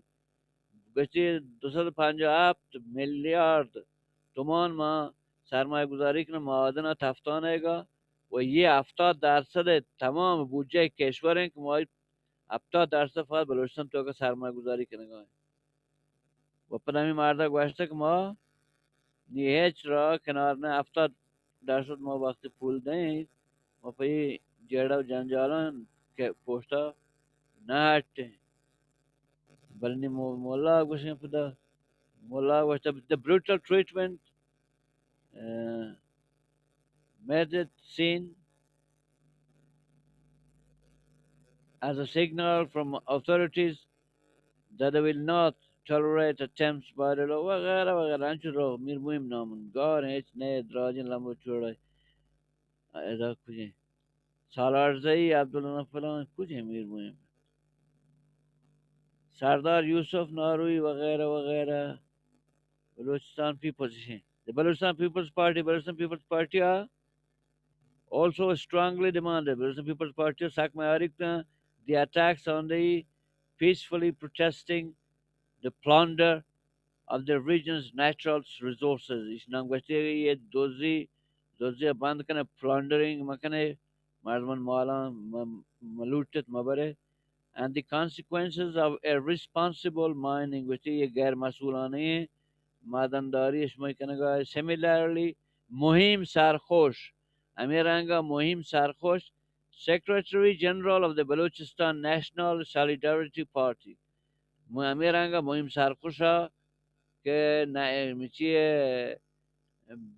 گوشتی دو سد و پنجاہ و ہفت میلیارد تومان ما سرمایہ گذاری کناں معدن ء تفتان ء گا و یہ ہفتاد درصد تمام بودجہ کشور ہیں کہ ما ہفتاد درصد فقط بلوچستان تو کا سرمایہ گذاری کنگا ہیں. و پدا ہمیں مردا گوشتہ کہ ما نی ہچ را کنار نہ، ہفتاد درصد ما وقتی پول دیں، ما پہ یہ جیڑہ و جنجالان کہ پوشتا نہ ہٹیں. بلے نی مو-، مولا گوشیں پدا، مولا گوشتہ، the brutal treatment, uh, made it seen as a signal from authorities that they will not tolerate attempts by the law وغیرہ وغیرہ. انچو رو میر مہم نامن گار ہیں، ہچ نئے دراجیں لمبو چوڑے. ادا کجیں سالارزئی عبداللہ فلان کجیں میر مہم، سردار یوسف ناروی وغیرہ وغیرہ. بلوچستان پیپلز ہیں. The Balochistan People's Party, Balochistan People's Party are also strongly demanded. Balochistan People's Party سک معیاری کتن the attacks on the peacefully protesting, the plunder of the region's natural resources. ایش نام گوشتی کہ یہ دوزی، دوزی بند کنے، پلانڈرنگ مکنے، مردمان مالاں م-، ملوٹت مبرے. And the consequences of irresponsible mining, گوشتی یہ غیر مسئولانہ ہیں معدن داری اشمئی کنگا. Similarly, مہیم سرخوش، ہمیں رنگا مہیم سرخوش، Secretary General of the Balochistan National Solidarity Party, م-، ہمیں رنگا مہیم سرخوشا کہ نہ، مچی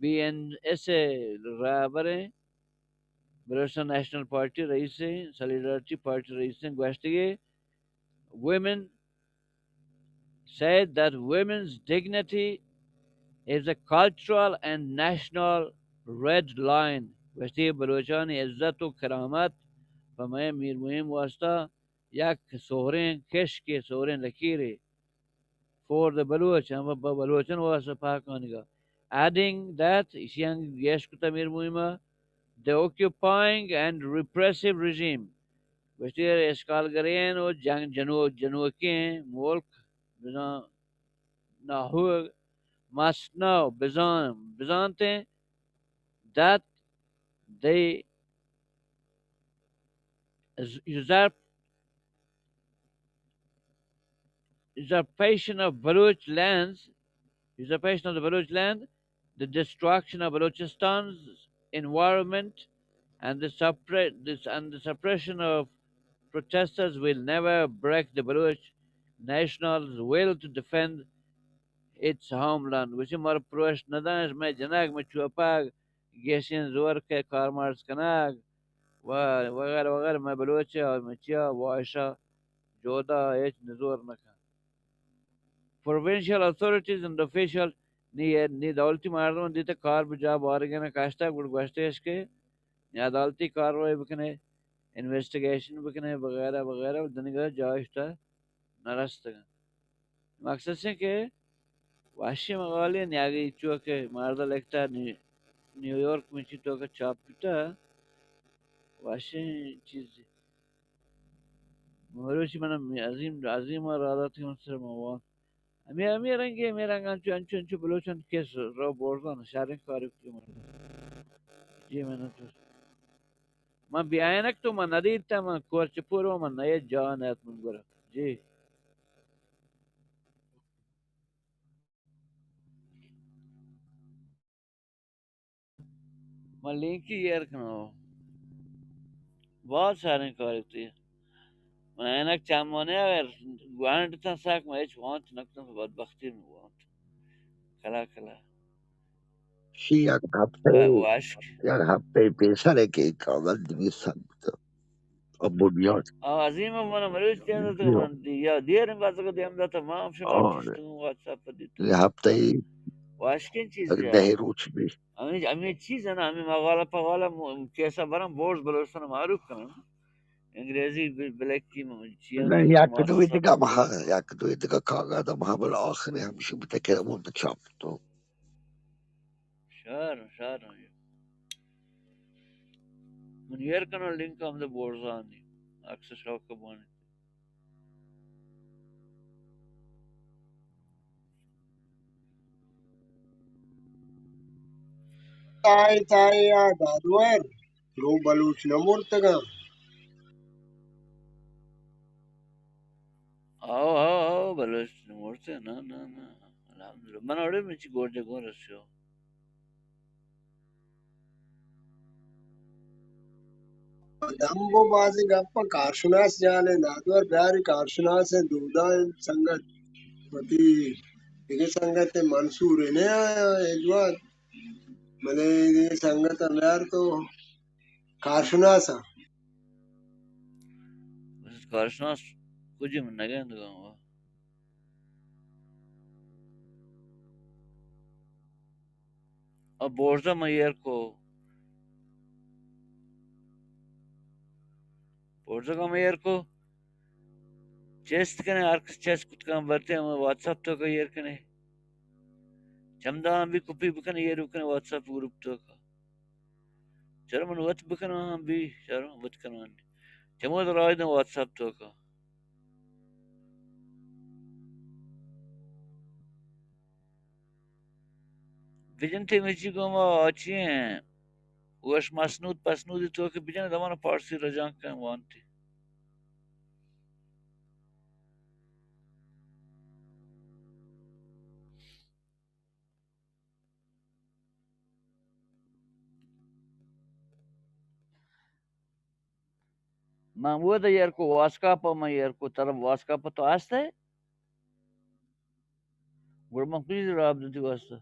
بی این ایس رہبر ہیں، بلوچستان نیشنل پارٹی رئیس ہیں، سالیڈارٹی پارٹی رئیس ہیں، گوشتگی women said that women's dignity is a cultural and national red line. گوشتی بلوچانی عزت و کرامت پہ مئے میر مہم واسطہ یک سہریں کشکے، سہریں لکیرے for the Baloch، ہم پہ بلوچن واسطہ پاکانگا. Adding that، ایشی انگ گیش کتا میر مہمہ، the occupying and repressive regime، گوشتی اشغال گرین و جنگ جنو-، جنوکیں ملک بزاں ناہوگ must know، بزان، بزانتیں that the usurp-، usurpation of Baloch lands, usurpation of the Baloch land, the destruction of Balochistan's environment, and the suppre-, this, and the suppression of protesters will never break the Baloch national's will to defend its homeland. گوشی مارا پروش ندانش، مئے جنگ، مئے چوپاگ، گیشیں زور کہ کارمرز کنگ و وغیرہ وغیرہ، مئے بلوچ ء مچیا واہشا جودا ہچ نزور نہ کن. Provincial authorities and official، نی، نی دولتی مردم دیتا کار بجا بارگین کشتا، گڑ گوشتش کہ نی عدالتی کاروائی بکنے، انویسٹیگیشن بکنے وغیرہ وغیرہ، دنگا جاہشتا نرستگن. مقصد چے کہ وحشی مقالے نیاگی چو کہ مردہ لکھتا نی-، نیویارک میں چی تو کہ چاپ بیتا، وحشی چیز. مروچی من عظیم، عظیم راداتی من سر موان. ہمیں، ہمیں رنگے، ہمیں رنگ انچو، انچو، انچو بلوچن کیس رو بورزان، شاریں کاری کی من. جی من تو. من بیاینک تو من ندیتہ، من کورچ پورو من نہ جان ات من گورا۔ جی۔ من لینکی ایر کنو۔ باز شریں کارے تی۔ من اینک چمانے اگر گوانڈ تاں سک من ہچ وانت نکتم، بدبختی من وانت۔ کلا کلا۔ شی یک ہفتہ، واشک۔ یک ہفتہ پیسر ہے کہ کاغذ دیگی سک بوتہ۔ اب بنیاد۔ آ، عظیم من مروچ دیم داتا من دی-، یا دیر بات کو دیم داتا، ما ہم شما آ، چشتوں واتساپ پر دیتا۔ یہ ہفتہ ہی واشکیں چیز اگر ہے۔ دہ روچ بھی۔ ہمیں، ہمیں چیز ہے نا، ہمیں مغالہ پغالہ م-، کیسا برم بورز بلوچستان معروف کنن۔ انگریزی ب-، بلیک کی م-، چیز نہ، یک دوئی دگہ مہا، یک دوئی دگہ کاغذ مہا بل آخری ہمشی بتکر مون چاپ تو۔ شر، شر۔ من ایر کناں لینک ہمدا بورزانی۔ عکس شوق بوانی۔ تائے، تائے، آ دادور، رو بلوچ نہ مرتگاں۔ آؤ، آؤ، آؤ، بلوچ نہ مرتے، نہ، نہ، نہ۔ الحمدللہ۔ من اڑے من چی گورجے گون رسیو۔ دمبو بازی گپ کارشناس جانے، نادور بیاری کارشناس ہیں، دودا ہیں سنگت، وتی دگہ سنگت ہیں، منصور ہیں، نہ آیا، ایجوان، بلے دگہ سنگت ہم یار تو کارشناس ہیں۔ کارشناس کجی من نگندگاں۔ ء بورزا من ایر کو۔ بورزا من ایر کو۔ چست کنے، ہر کس چست کت کن برتے، ہم واتساپ تو کا ایر کنے۔ چمدا ہم بھی کپی بکنے، ایر بکنے واتساپ گروپ تو کا۔ چرا من وت بکناں ہم بھی، چرا وت کناں۔ چمود راج دن واتساپ تو کا۔ بجن تئی مچی گوما آچی ہیں۔ وش مسنود پسنود تو کہ بجن دمان پارسی رجان کن وانتی۔ من ودا ایر کو واسکاپ، من ایر کو طرف واسکاپ تو ہستے؟ گڑا من کجی رابطہ تئی واسطہ؟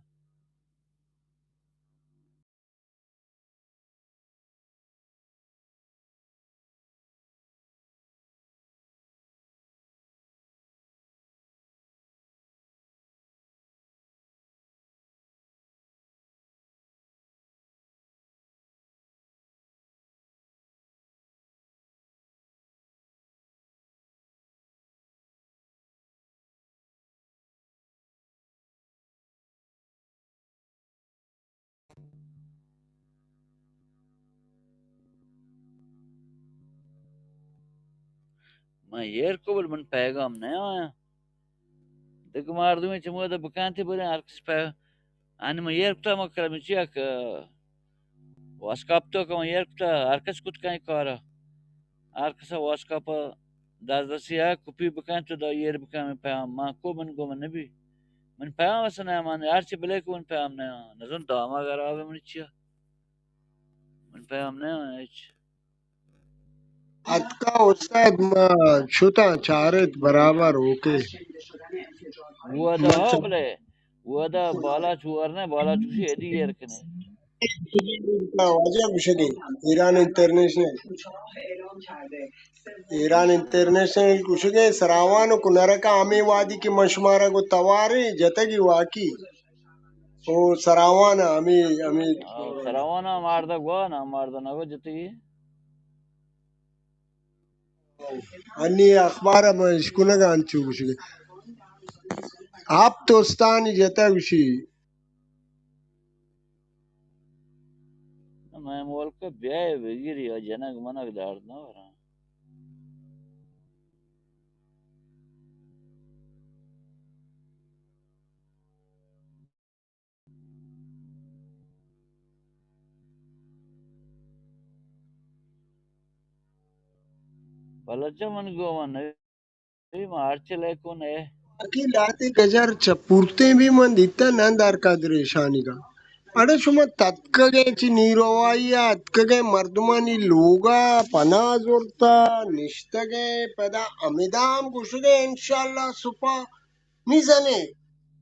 من ایر کو بل من پیغام نہ آیا۔ دگہ مردمے چہ مودا بکنت بریں ہر کس پہ آنی من ایر کتا مکرم چیا کہ واسکاپ تو کہ من ایر کتا ہر کس کت کن کارا۔ ہر کسا واسکاپ دزرسی ء کپی بکنت و دا ایر بکن من پیام ما کو من گو من نبی۔ من پیام اس نہ من ہر چی بلے کو من پیام نہ نزن داما گراب من چیا۔ من پیام نہ ہچ۔ اتکا استاد ما شتاں چارت برابر اوکے۔ ودا ہو بلے، ودا بالاچ ورنے، بالاچ گوشی ادی ایر کنے۔ واجہ گوشگے ایران انٹرنیشنل، ایران انٹرنیشنل گوشگے سراوان و کنرکا ہمیں وادی کہ من شمارا گو توارے جتگی واقعی۔ او سراوان ء ہمے، ہمے۔ آ، سراوان ء ماردا گوا نا، ماردا نہ گو جتی۔ انی اخبار ء من اشکنگ ء انچو گوشگ۔ ہپت استانی جتا گوشی۔ مئے ملک ء بیائے بگیری ء جنگ منگ درد نہ وراں۔ حالت جا من گو من نبی، ما ہر چلے کو نئے۔ باقی لاتے گجر چہ پورتیں بھی من دیتا نہ دار قادر ایشانی کا۔ اڑے شما تتکگے چی نیروائی ء اتکگے مردمانی لوگا پناہ زرتا نشتگے، پدا ہمدا ہم گوشگے انشاءاللہ سپا میزانے۔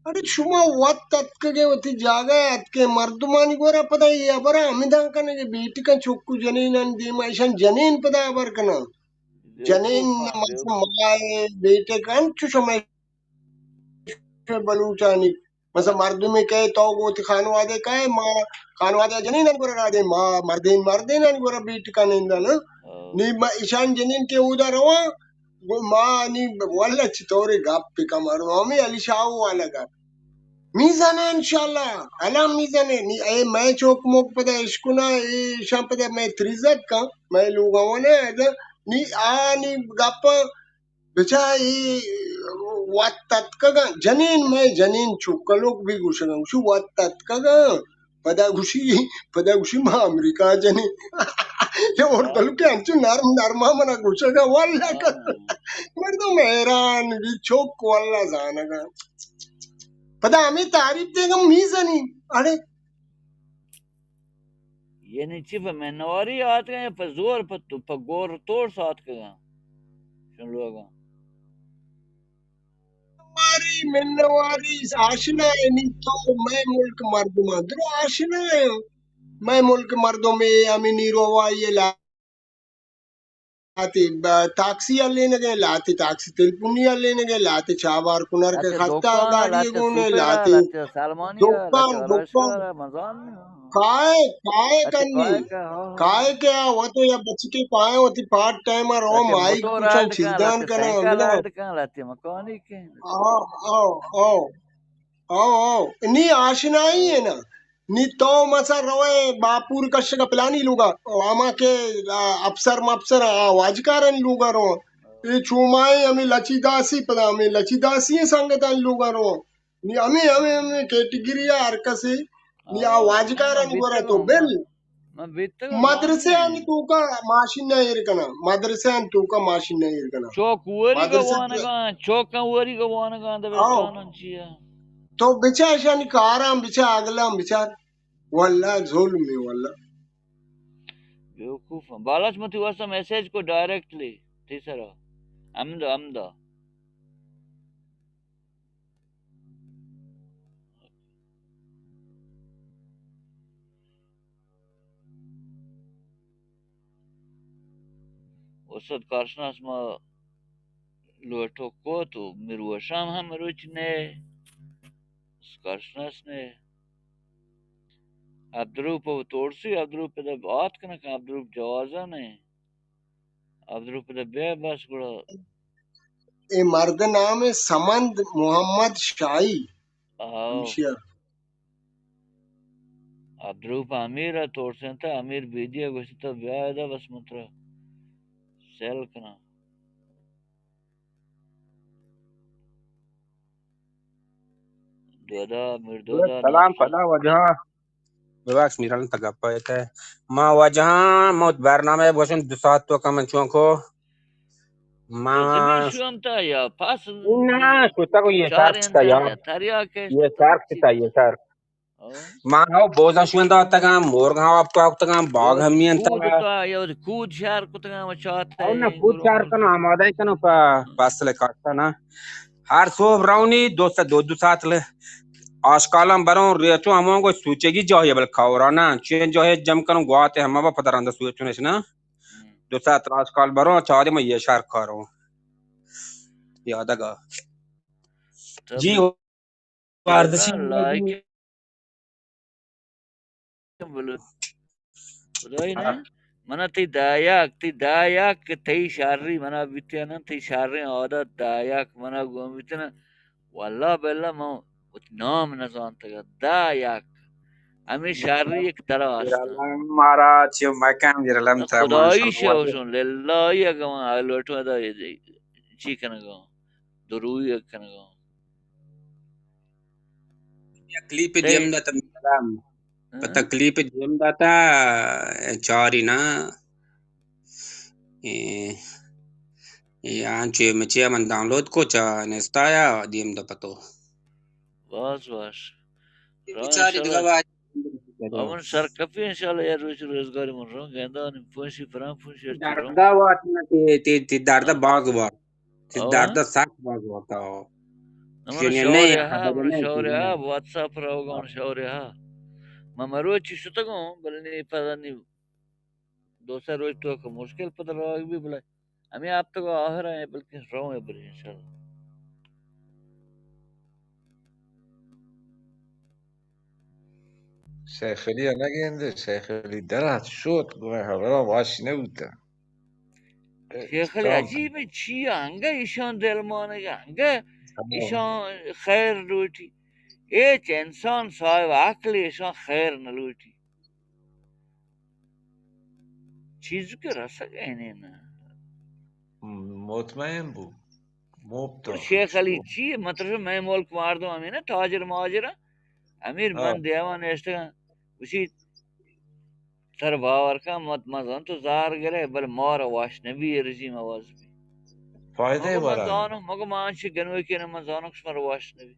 اڑے شما وت اتکگے وتی جاگہ ء اتکے مردمانی گورا پدا اے ہبرا ہمدا کنگے بیٹکاں چکو جنینانی دیما ایشان جنین پدا ہبر کناں۔ جنین مثلاً مائے بیٹک انچو شمئے بلوچانی، مثلاً مردمے کئے تو گوں وتی خانوادے کئے، ما خانوادہ جنینانی گورا را دیں، ما مردین مردینانی گورا بیٹکاں ننداں، نی ما ایشان جنین کہ اودا رواں، گوں ما نی واللہ چطورے گپ کم ارو، ہمیں علی شاہ والا گپ۔ میزانے انشاءاللہ، الان میزانے، نی اے مئے چوک موک پدا اشکنا، اے ایشان پدا مئے تریزت کن، مئے لوگا ونے، نی آ نی گپاں بچا اے وت تتکگاں، جنین مئے جنین چکلوک بھی گوشگاں، گوشی وت تتکگاں، پدا گوشی، پدا گوشی ما امریکہ جنین۔ یہ اردلو کے انچو نرم نرما منا گوشگا، واللہ کہ مردم حیران بھی چوک واللہ زانگا۔ پدا ہمیں تعریف دے گا میزنی، اڑے یعنی چی پہ منواری آتکگاں یا پہ زور، پہ تو-، پہ گور توڑ ساتکگاں؟ شن لوگاں۔ منواری، منواری، آشنا ہے نی تو مئے ملک مردم، درو آشنا ہے۔ مئے ملک مردم اے ہمیں نیرو ہوائی لا لاتے ب-، تاکسی ہلینگے، لاتے تاکسی تلپونی ہلینگے، لاتے چابار کنر کے خطا گاڑی گونے، لاتے دکان، دکان۔ کائے، کائے کنی؟ کائے کہ آ وتو یا بچکے پائے وتی پارٹ ٹائم رو مائی کچھ چیزان کنا، ملا۔ آؤ، آؤ، آؤ۔ او، او، نی آشنائی ہے نا۔ نی تو مسا روئے باپور کشگا پلانی لوگا، او ہما کہ، آ، افسر مفسر، آ، واجکارانی لوگا رو۔ اے چومائیں ہمیں لچی داسی، پدا ہمیں لچی داسی ہیں سنگتانی لوگا رو۔ نی ہمیں، ہمیں، ہمیں کیٹیگری ہے ہر کسی۔ نی آ واجکارانی گورا تو بل۔ من بیتگاں مدرسہ آنی توکا ماشین نہ ایر کناں، مدرسہ آنی توکا ماشین نہ ایر کناں۔ چوک وری گوانگاں، چوکاں وری گوانگاں، دبستاناں چیا۔ تو بچا اشانی کاراں بچا، اگلاں بچار۔ واللہ ظلم ہے واللہ۔ بیوقوف ہیں۔ بالاچ متی واسطہ میسج کو ڈائریکٹلی تیسرا۔ امدا، امدا۔ استاد کارشناس ما لوٹو کو تو مروشام ہم روچ نے کارشناس نے۔ عبدالروپ و تورسی، عبدالروپ پدا بات کنه که عبدالروپ جوازا نه۔ عبدالروپ پدا بیا بس گڑا۔ اے مرد نام سمند محمد شاہی۔ آؤ۔ ہمشیا۔ عبدالروپ امیر ء تورسینتا، امیر بیدی ء گوشت تو بیا ادا بس من ترا سیل کناں۔ دودا، میر دودا، سلام پدا واجہ۔ ببخش میران تا گپا ایت۔ ما واجہاں، ما برنامہ بوشن دو ساعت تو کم چون کو۔ ما شوم تا یا پاس۔ نہ، شتا کو یہ شارک تا یار۔ تریا کے یہ شارک تا، یہ شارک۔ ما ہاو بوزا شون داتگاں، مورگ ہاو آپ تو آکتگاں، باغ ہمین تا۔ کود تا یا کود شار کتگاں و چاہتا او نہ، کود شار کنو، آمادہ کنو پا فصل کاشتا نا۔ ہر صبح رونی دو سا دو، دو ساعت لے آشکالاں بروں، ریچو ہموں کو سوچگی جاہی بل کھاورا نا، چین جاہی جم کنوں گواتے ہما با پتہ رندا سوچونش نا۔ دو ساعت آشکال بروں، چارے میں یہ شہر کاروں۔ یادگا۔ جی، واردشی لائک بلو۔ خدای نه؟ منا تی دایاک، تی دایاک که تی شاری منا بیتیانن، تی شاری عادت دایاک منا گون بیتیانن۔ والله بالله من وتی نام نزانتگ. دایاک. همی شاری یک ترا است. مارا چه مکان میرلم تا خدایی شوشون لله اگه من لوٹو دا چی کنگا؟ دروی کنگا؟ یک کلیپ دیم داتا میرلم. پتا کلیپ دیم داتا، چاری نا. اے، اے آنچو مچیا من ڈاؤنلوڈ کو چا انسٹایا دیم دپتو۔ باز واش۔ اے را بچاری انشاءاللہ۔ دگہ واج۔ امن سرکپی انشاءاللہ، یا روچ روزگاری من رو گندا نی پونشی پران پونشی اچ رو۔ دردا وات نہ تے، تے، تے دردا ہاں۔ باز وات۔ تے او دردا ہاں۔ سک باز وات آو۔ نہ من شنی شور نہیں، ہا، خبر من نہیں، شور خبر ہا، نہیں۔ واتساپ روگا من شور ہا۔ من مروچی شتگوں، بلے نی پدا نی دو سہ روچ تو کہ مشکل پدا روگ بی، بلے ہمے ہفتگ ء آخر ء بلکیں رو ء بری انشاءاللہ۔ سیخلی ء نہ گندے، سیخلی در ات شوت، گوں ہبراں واش نہ بوتہ۔ شیخ علی کام عجیب چی انگہ ایشان دل مانگ، انگہ ہاں۔ ایشان خیر لوٹی۔ ایچ انسان صاحب عقل ایشان خیر نہ لوٹی۔ چیز کہ رسگ ء نہ۔ مطمئن بو۔ مفت اور شیخ علی چی مطلب، میں ملک مردم ہمیں نا تاجر ماجر، امیر ہاں۔ من دیوان نشتگاں، اسی تر باور کن، مت مزن تو زار گرے، بل مار واش نبی، رجیم آواز بی۔ فائدہ مگو من زانو، مگو من چی گنوکی نہ من زانو، شمار واش نبی۔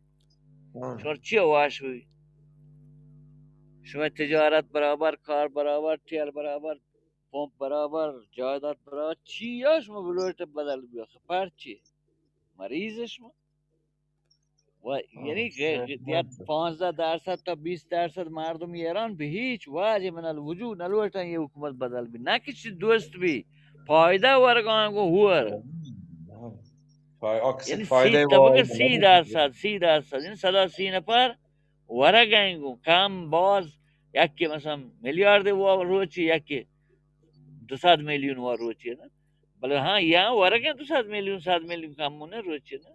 ہاں۔ شمار چی واش بی؟ شما تجارت برابر، کار برابر، تیل برابر، پمپ برابر، جائیداد برابر، چی یا شما بلوٹ بدل بی؟ آخه پرچی؟ مریض شما؟ و یعنی پانزدہ درصد تا بیست درصد مردم ایران به هیچ وجه من الوجود نلوٹن یه حکومت بدل بی، نه که چی دوست بی، فایده ورگان گو هور. یعنی سی طبقه سی درصد، سی درصد، یعنی صد و سی نفر ورگ ء گوں کم باز، یکے مثلاً میلیارد وا روچی، یکے دو سد میلیون وا روچی، نہ؟ بلے ہاں، یا ورگ ء دو سد میلیون، سد میلیون کم نہ روچی، نہ؟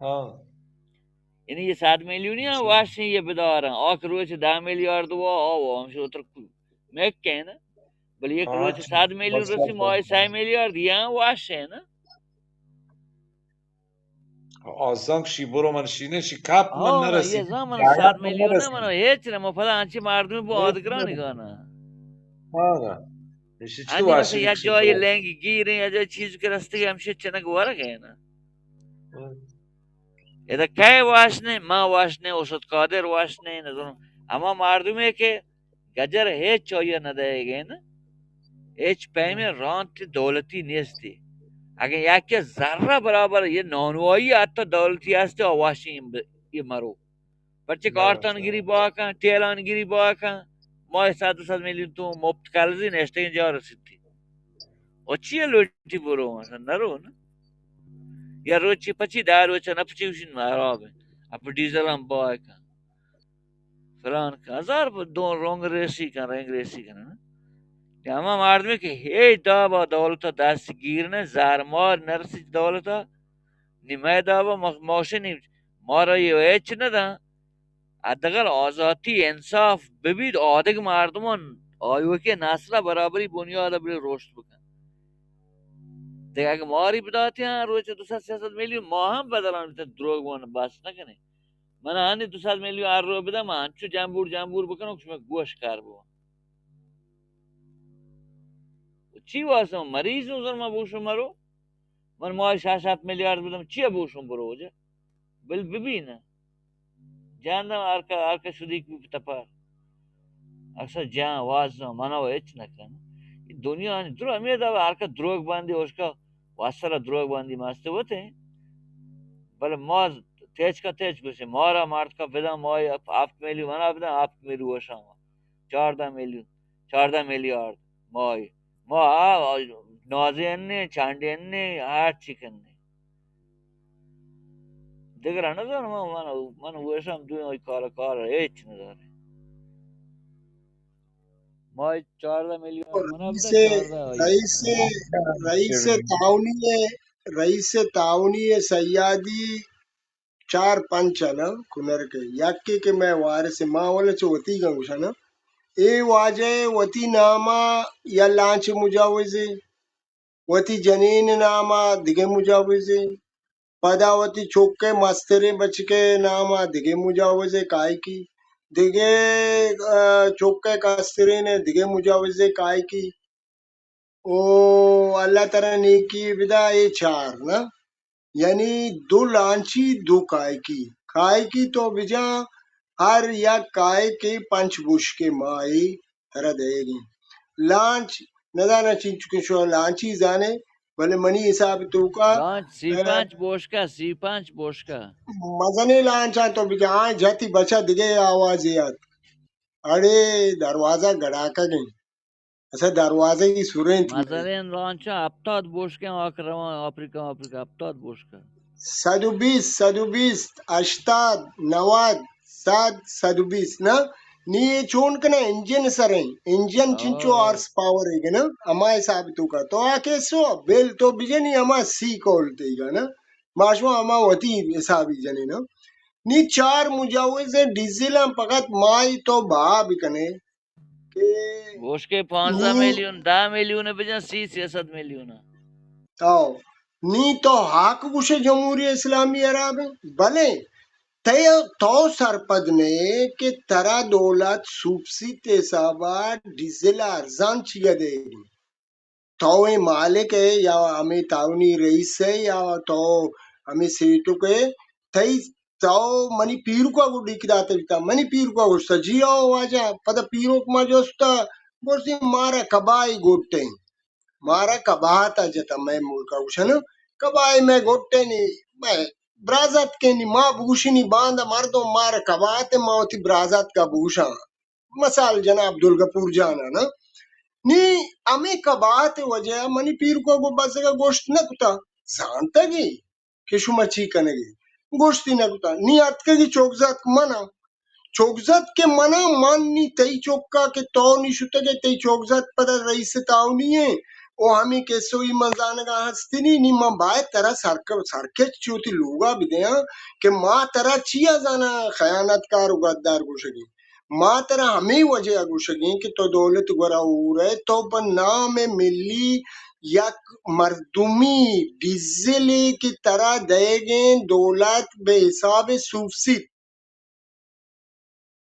ہاں۔ یعنی یہ سد میلیونی ہاں واشیں یہ بدارن، آ کہ روچ دہ میلیارد وا، آ وا ہم شوتر مکہ نا۔ بلے یک روچ سد میلیون رسی، ماہ سئے میلیارد، یا واشیں، نہ؟ آزانک شی برو من شی نہ، شی کپ من نہ رسی۔ یہ زمان سد میلیون نہ منو، ہیچ نہ، من پدا انچی مردمی بو آدگرانی گانا۔ ہاں۔ ایشی چی واشی؟ یا جای لنگ گیریں، یا جای چیز کہ رستی ہمشی چنگ ورگ ہے نا۔ ادا کئے واش نے، ما واش نے، اوسط قادر واش نے، نظر ہما مردمی کہ گجر ہچ آئی ء نہ دئیگ ء انت، ہچ پیمیں رانت دولتی نیست۔ اگاں یکے ذرہ برابر یہ نانوائی حتی دولتی است، آواشی یہ مرو۔ پرچہ کارتان گری باکاں، ٹیلان گری باکاں، ماہ سد سد میلیون تو مفت کلزی نشتگیں جا رسیتی۔ و چی لوٹی برو، مثلاً نرو نا۔ یا روچی پچی، دہ روچ نہ پچی، وشین خراب ہے۔ اپ ڈیزل ہم باکاں۔ فلان کن، ہزار دون رنگ ریسی کن، رنگ ریسی کن، نا؟ کہ ہما مردمی کہ ہیچ دابا دولت دست گیر نہ، زار مار نرسی دولت، نی مئے دابا مخ-، موشنی مارا یہ ہیچ نہ داں۔ حداقل آزاتی انصاف ببیت، آدگ مردمان آیوکے نسل برابری بنیاد بلے رشد بکن۔ دگہ اگہ ماری بداتی ہاں روچ دو سد سے سد میلیون ما ہم بدلان بیتن، دروگ وان بس نہ کنے۔ من آنی دو سد میلیون ہر رو بدم، من انچو جمبور جمبور بکنم کہ شما گوش کار بو۔ چی واسم مریض ہوں زر ما بوشم مرو؟ من ماہ شش ہفت میلیارد بدم، چیا بوشم برو جا؟ بل ببین۔ جان دم ہر کا، ہر کا شدیک بی تپار۔ اکثر جان واز نہ، منا و ہچ نہ کن۔ دنیا نی درو ہمیں دا ہر کا دروگ باندی، اوشکا واسرا دروگ باندی ماستے ہوتے ہیں۔ بلے ما تیچ کا تیچ گوشے، مارا مارت کا بداں، ما ہفت میلیون منا بداں، ہفت میلیون وشاں، چاردہ میلیون، چاردہ میلیارد ماہی۔ ما آ، آ، نازے انّے، چانڈے انّے، ہر چی کنّے۔ دگرا نہ زاناں، من، من، من ویسام دوئیں آئی کار، کار ہچ نہ زاناں۔ ما چاردہ میلیون منا بدہ، رئیس، چاردہ آئی۔ رئیس، رئیس تعاونی، رئیس تعاونی سیادی چار پنچ اناں کنر کہ یکے کہ مئے وارث ما ول چہ وتیگاں گوشاں نا، اے واجہ ء وتی نام ء یا لانچ مجاوزے، وتی جنین ء نام ء دگہ مجاوزے، پدا وتی چک ء مستریں بچک ء نام ء دگہ مجاوزے کائیکی، دگہ، ء، چک ء کسترین ء دگہ مجاوزے کائیکی۔ او اللہ ترا نیکی بدا، اے چار نا، یعنی دو لانچی، دو کائکی۔ کائکی تو بجا، ہر یک کائکے پنچ بشکے ماہی ترا دئیگیں۔ لانچ نزاناں چنچکیں شو لانچی زانے، بلے منی حساب توکا، لانچ سی پنچ بوشکا، سی پنچ بوشکا۔ مزنیں لانچاں تو بجا، آں جتی بچا دگہ آوازے آت۔ اڑے دروازہ گڑاکگیں۔ اسا دروازہ ای سرینت۔ مزنیں لانچاں ہپتاد بوشکیں آکھ روان آفریقہ، آفریقہ ہپتاد بوشکا۔ سد و بیست، سد و بیست، ہشتاد، نود، سد، سد و بیست نا؟ نی اے چون کنا انجن سریں، انجن چنچو ہارس پاور ہے نا، ہما حساب توکا۔ تو آ کیسو بیل تو بجنی ہما سی کول تیگا نا، ما شما ہما وتی حسابی جنے نا۔ نی چار مجوزیں ڈیزلاں فقط مائی تو بہا بکنے کہ بوشکے پانزدہ نی میلیون، دہ میلیون بجن، سی، سی سد میلیون۔ او، نی تو حق گوشے جمہوری اسلامی عرب ہیں، بلے تئے تو سرپد نے کہ ترا دولت سوبسیت حسابا ڈیزل ارزان چیا دے گی؟ تو اے مالک ہے یا ہمیں تعاونی رئیس ہے یا تو ہمیں سیٹک ہے؟ تئی تو منی پیرکا گو ڈیک داتا بیتا، منی پیرکا گوشتا، جی او واجہ۔ پدا پیرک ما جوستا، گوشتی مارا کبائی گوٹیں، مارا کباتا جتا، مئے ملکا گوشن کبائی مئے گوٹیں نی، مئے برازاتکیں نی، ما بگوشی نی باندا مردم مارا کباتے، ما وتی برازاتکا بگوشاں۔ مثال جناب عبدالغفور جان ء نا، نی ہمے کباہت ء وجہ ء منی پیرکو گوں بزگ ء گوشت نہ کتا، زانتگ ئے کہ شما چی کنگ ئے، گوشتی نہ کتا۔ نی اتکگی چوک زتک من ء، چوک زتک کہ من ء، من نی تئی چکا کہ تو نی شتگ ئے، تئی چوک زتک پدا رئیس تعاونی ایں، او ہمے کسوئی من زانگا ہستنی، نی من باید ترا سرک-، سرکچ چی وتی لوگا بدیاں کہ ما ترا چیا زاناں خیانتکار و غدار گوشگی۔ ما ترا ہمے وجہ ء گوشگیں کہ تو دولت گورا ہور ئے، تو پہ نام ملی یک مردمی ڈیزلے کہ ترا دئیگیں دولت بہ حساب سوبسیت،